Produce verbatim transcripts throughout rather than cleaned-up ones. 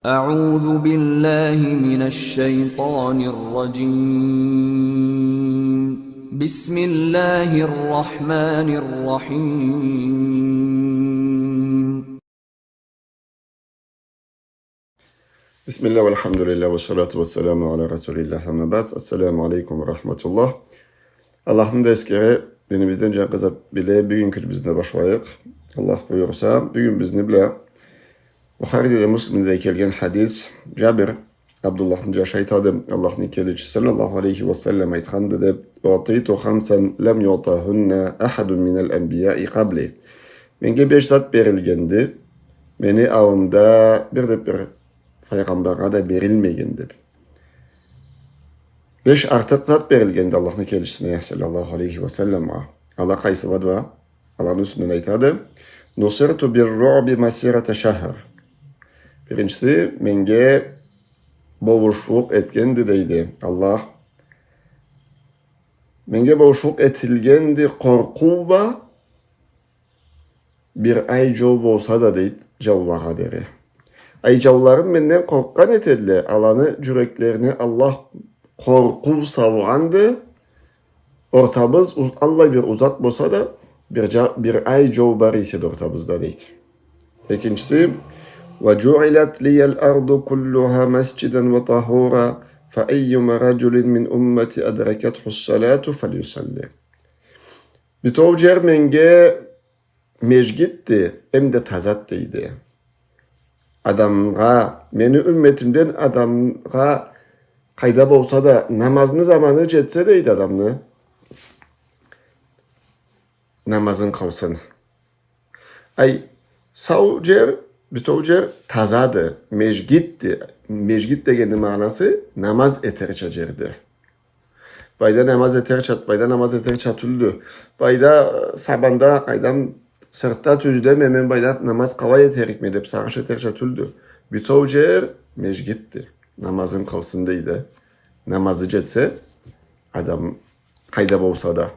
أعوذ بالله من الشيطان الرجيم. بسم الله الرحمن الرحيم. بسم الله والحمد لله والصلاة والسلام على رسول الله، أما بعد. السلام عليكم ورحمة الله. Аллахны да эсгере, динибизден джангы зат биле, бюгюннгю кюнюбюзню башлайыкъ. Аллах буюрса, бюгюн бизни бла Бухариде да, Муслимде да келген хадис, Джабир, Абдуллахны джашы, айтады, Аллахны келечиси саллаллаху алейхи ва саллам айтханды деб: «أعطيت خمسا لم يعطهن أحد من الأنبياء قبلي». Меннге беш зат берилгенди, мени аллымда бир да бир файгъамбаргъа да берилмеген деб. Беш артыкъ зат берилгенди Аллахны келечисине саллаллаху алейхи ва салламгъа. Ала къайсыладыла? Аланы юсюнден айтады: «نصرت بالرعب مسيرة شهر». Биринчиси, меннге болушлукъ этгенди, дейди Аллах. Меннге болушлукъ этилгенди къоркъуу бла бир ай джол болса да, дейди, джаулагъа дери. Ай, джауларым менден къоркъгъан этедиле, аланы джюреклерине Аллах къоркъуу салгъанды. Ортабыз уз-, аллай бир узакъ болса да, бир джа-, бир ай джол бар эсе да ортабызда, дейди. Экинчиси: «وجعلت لي الأرض كلها مسجدا وطهورا، فأيما رجل من أمتي أدركته الصلاة فليصلي». Бютеу джер меннге межгитди, эм да тазад, дейди. Адамгъа, мени умметимден адамгъа къайда болса да, намазны заманы джетсе, дейди, адамны, намазын къылсын. Ай, сау джер, бютеу джер тазады, межгитди. Межгит дегенни магъанасы намаз этерча джерди. Былайда намаз этерча, былайда намаз этерча тюлдю. Былайда, э, сабанда, къайдам, сыртда, тюздеме, мен былайда намаз къалай этерикме деб сагъыш этерча тюлдю. Бютеу джер межгитди. Намазын къылсын, дейди. Намазы джетсе, адам къайда болса да.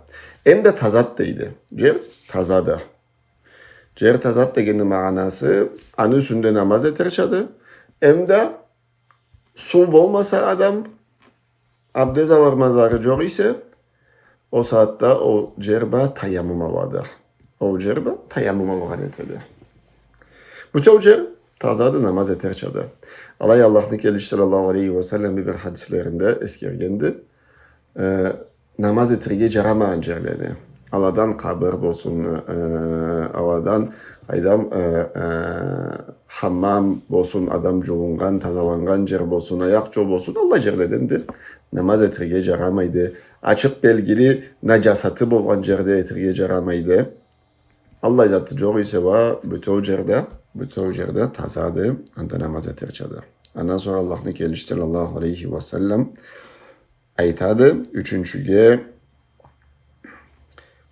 Эм да тазад, дейди. Джер тазады. Джер тазад дегенни магъанасы, аны юсюнде намаз этерчады. Эм да суу болмаса адам, абдез алырма зары джокъ эсе, ол сагъатда ол джер бла таяммум алады. Ол джер бла таяммум алгъан этеди. Бютеу джер тазады, намаз этерчады. Алай Аллахны келечиси саллаллаху алейхи ва саллам бир хадислеринде эсгергенди, э, намаз этерге джарамагъан джерлени. Аладан къабыр болсун, э, аладан, къайдам, э, э, хаммам болсун, адам джуууннган, тазаланнган джер болсун, аякъ джол болсун, аллай джерледен да намаз этерге джарамайды. Ачыкъ белгили наджасаты болгъан джерде этерге джарамайды. Аллай заты джокъ эсе уа, бютеу джерде, бютеу джерде тазады, анда намаз этерчады. Андан сора Аллахны келечиси саллаллаху алейхи ва саллам айтады, ючюнчюге: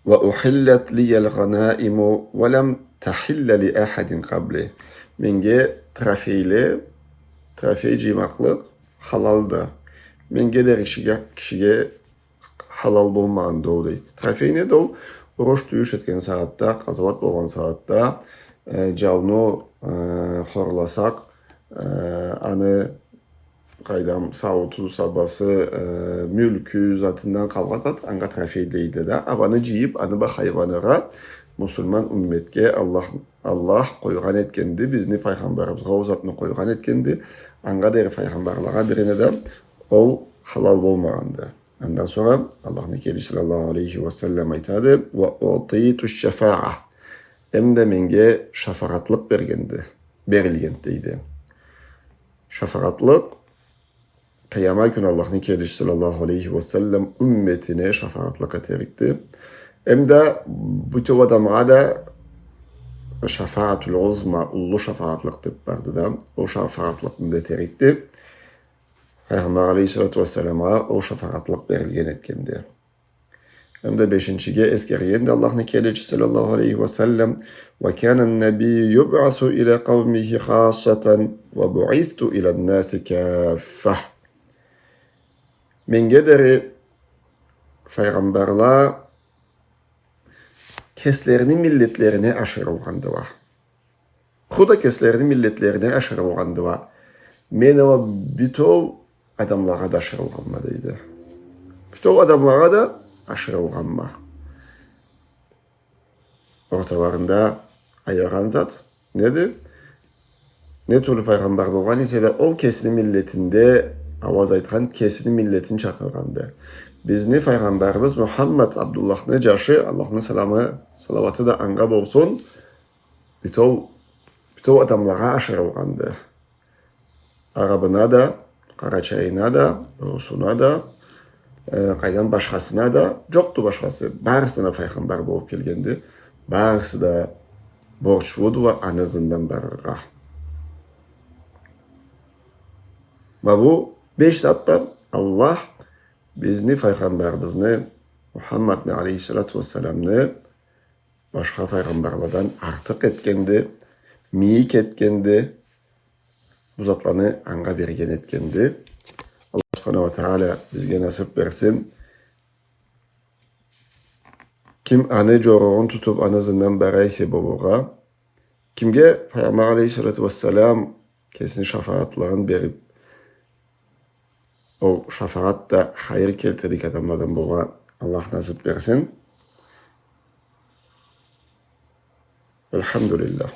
«وأحلت لي الغنائم ولم تحل لأحد قبلي». Меннге трофейле, трофей джыймакълыкъ халалды. Меннге дери кишиге, кишиге халал болмагъанды ол, дейди. Трофей неди ол? Уруш-тюйюш этген сагъатда, къазауат болгъан сагъатда, э, джауну, э, хорласакъ, э, аны, къайдам, саууту, сабасы, э, мюлкю, затындан къалгъан зат, анга трофей дейди да. Аланы джыйыб, аны бла хайырланыргъа муслиман умметге Аллах, Аллах къойгъан этгенди, бизни файгъамбарыбызгъа ол затны къойгъан этгенди. Анга дери файгъамбарлагъа бирине да ол халал болмагъанды. Андан сора Аллахны келечиси саллаллаху алейхи ва саллам айтады: «وأعطيت الشفاعة». Эм да меннге шафагъатлыкъ бергенди, берилгенди, дейди. Шафагъатлыкъ, къыямат кюн Аллахны келечиси саллаллаху алейхи ва саллам умметине шафагъатлыкъ этерикди. Эм да бютеу адамгъа да шафаатуль узма, уллу шафагъатлыкъ деб барды да, ол шафагъатлыкъны да этерикди. Файгъамбар алейхиссалату вассаламгъа ол шафагъатлыкъ берилген этгенди. Эм да бешинчиге эсгергенди Аллахны келечиси саллаллаху алейхи ва саллам: «وكان النبي يبعث إلى قومه خاصة وبعثت إلى الناس كافة». Меннге дери файгъамбарла кеслерини миллетлерине ашырылгъандыла. Худа кеслерини миллетлерине ашырылгъандыла. Мен ол бютеу адамлагъа да ашырылгъанма, дейди. Бютеу адамлагъа да ашырылгъанма. Орталарында аягъан зат неди? Не тюрлю файгъамбар болгъан эсе да, ол кесини миллетинде ауаз айтхан, кесини миллетин чакъыргъанды. Бизни файгъамбарыбыз Мухаммад, Абдуллахны джашы, Аллахны саламы, салауаты да анга болсун, бютеу, бютеу адамлагъа ашырылгъанды. Арабына да, къарачайына да, русуна да, э, къайдан башхасына да, джокъду башхасы. Барысына да файгъамбар болуб келгенди. Барысы да борчлудула аны ызындан барыргъа. Ма бу беш зат бар. Аллах бизни файгъамбарыбызны, Мухаммадны алейхиссалату уассаламны башха файгъамбарладан артыкъ этгенди, мийик этгенди. Бу затланы анга берген этгенди. Аллах субханаху уа тагъала бизге насыб берсин. Ким аны джоругъун тутуб, аны ызындан бара эсе болургъа, кимге Файгъамбар алейхиссалату уассалам кесини шафагъатлыгъын бериб, ол шафагъат да хайыр келтирдик адамладан болургъа Аллах насыб берсин. Эльхамдулиллах.